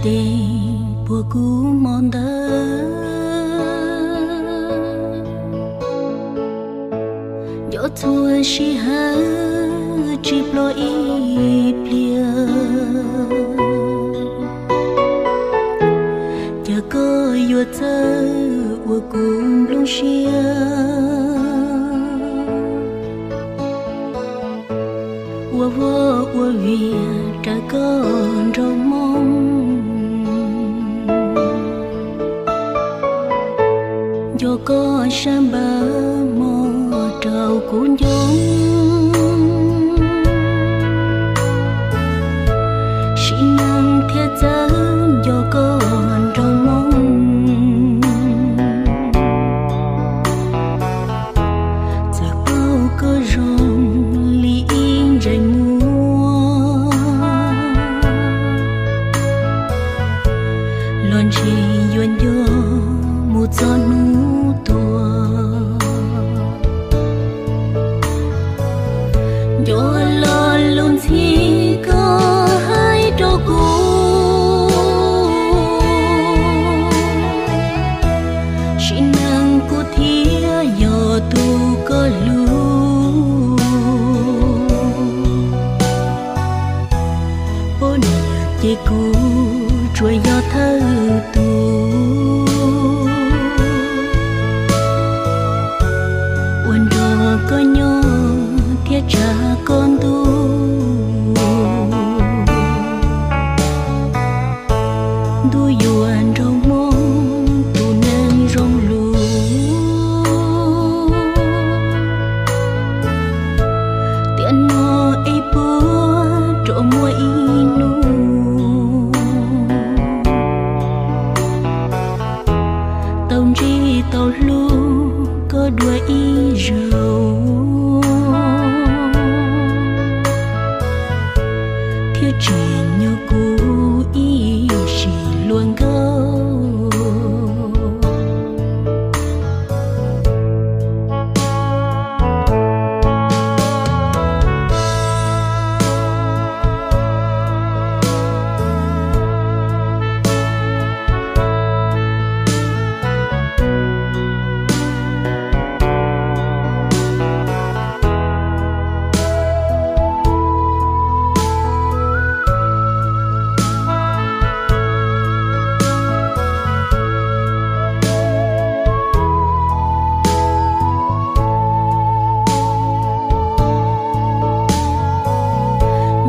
Tes puag kuv hmo ntawd, nco txhua sij hawm tsis ploj ib pliag. Cas koj yuav txawj ua kuv nplooj siab, ua vaj ua vias raws koj nraug moo. Nco koj sab npawg hmo rau kuv nco, sim neej thiaj txawv nco koj nraug moo. Txawm paub koj zoo li ib ntsais muag, los ntshe yuav nco mus txog hnub tuag. Nco lo lus ntxhi koj hais rau kuv, sim neej kuv thiaj yog tus koj hlub. Poj niam ces kuv tsuas yog thawj tus, ua nrog koj nyob thiab tsa koj ntuj. Ntuj yuav nrog Hmoob tus neeg zoo lus, tiam no es puag rau muaj ib hnub tau ntsib tau hlub koj dua ib zaug, thiab tsim nyog kuv ib sim hluas nkauj.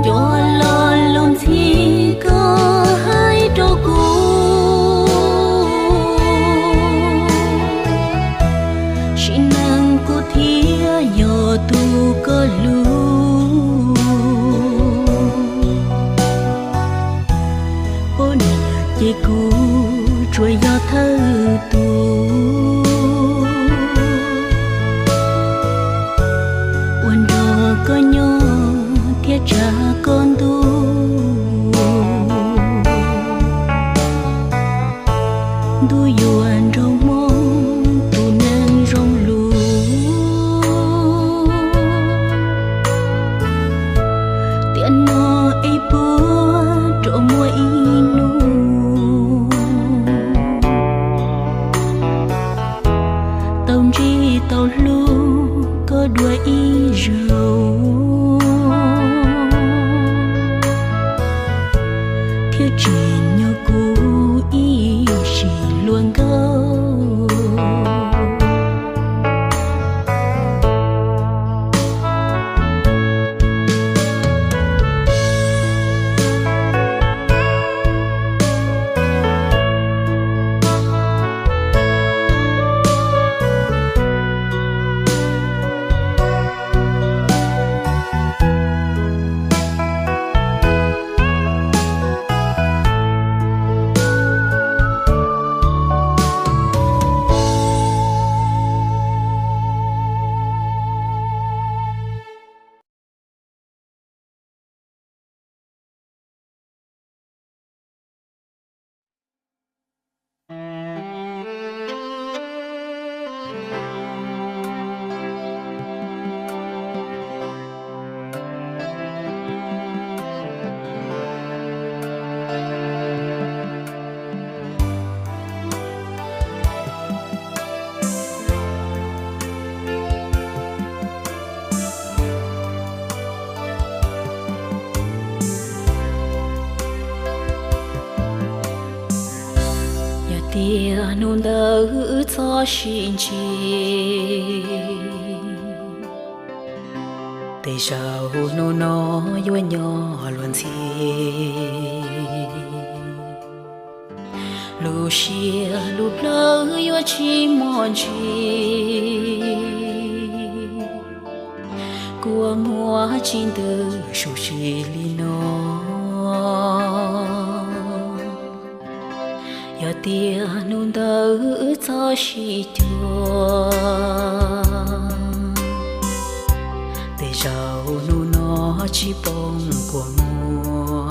Nco lo lus ntxhi koj hais rau kuv, sim neej kuv thiaj yog tus koj hlub. Poj niam ces kuv tsuas yog thawj tus, ua nrog koj nyob thiab tsa koj ntuj. Ntuj yuav nrog Hmoob tus neeg zoo lus, tiam no es puag rau muaj ib hnub tau ntsib tau hlub koj dua ib zaug, thiab tsim nyog kuv ib sim hluas nkauj. Hnub ntawd wb txhob sib ntsib, tej zaum hnub no yuav nyob luag ntxhi. Lub siab lub plawv yuav tsis mos ntsis, kua muag tsis ntws su sis li no. Yog tias hnub ntawd wb txhob sib cuag, tej zaum hnub no tsis poob kua muag.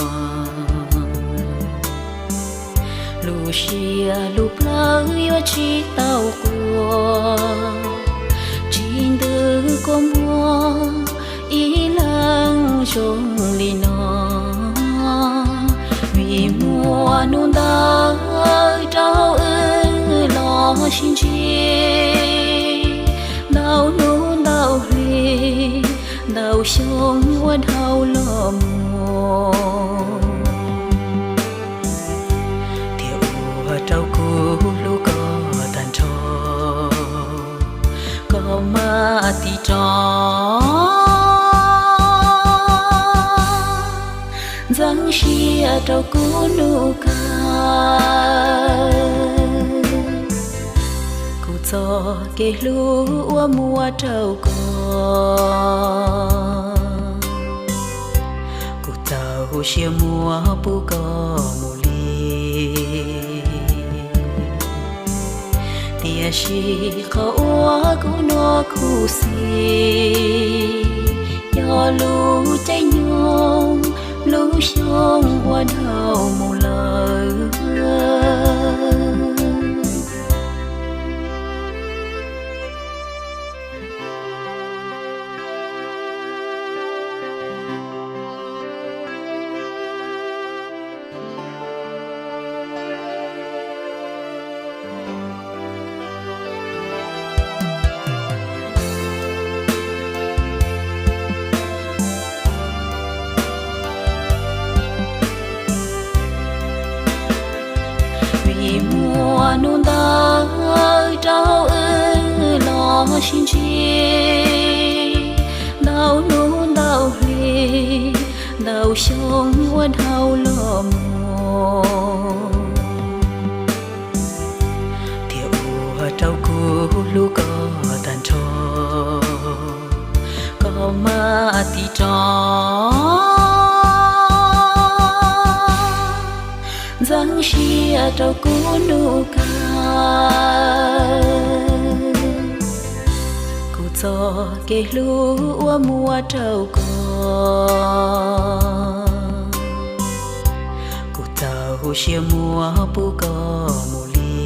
Lub siab lub plawv yuav tsis tau quaj, tsis ntws kua muag ib leeg zoo li no. Vim muaj hnub ntawd rau wb los sib ntsib, ntau hnub ntau hli ntau xyoo ua dhau los mus, thiaj ua rau kuv hlub koj tag nrho, koj mam tiv rov ntxeev siab rau kuv hnub kawg. Kuv txoj kev hlub uas muaj rau koj, kuv txaus siab muab pub koj mus li. Tiam sis qhov uas kuv hnov khuv xim yog lub caij nyoog lub xyoo ua dhau mus lawm. Vim muaj hnub ntawd rau wb los sib ntsib, ntau hnub ntau hli ntau xyoo ua dhau los mus, thiaj ua rau kuv hlub koj tag nrho, koj mam tiv rov ntxeev siab rau kuv hnub kawg. Kuv txoj kev hlub uas muaj rau koj, kuv txaus siab muab pub koj mus li.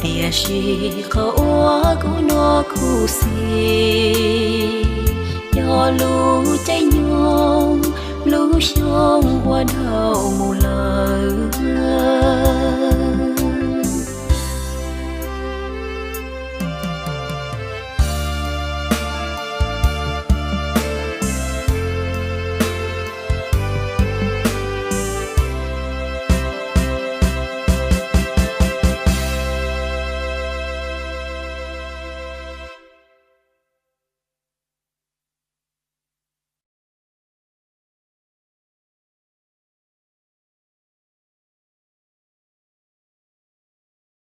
Tiam sis qhov uas kuv hnov khuv xim yog lub caij nyoog lub xyoo ua dhau mus lawm.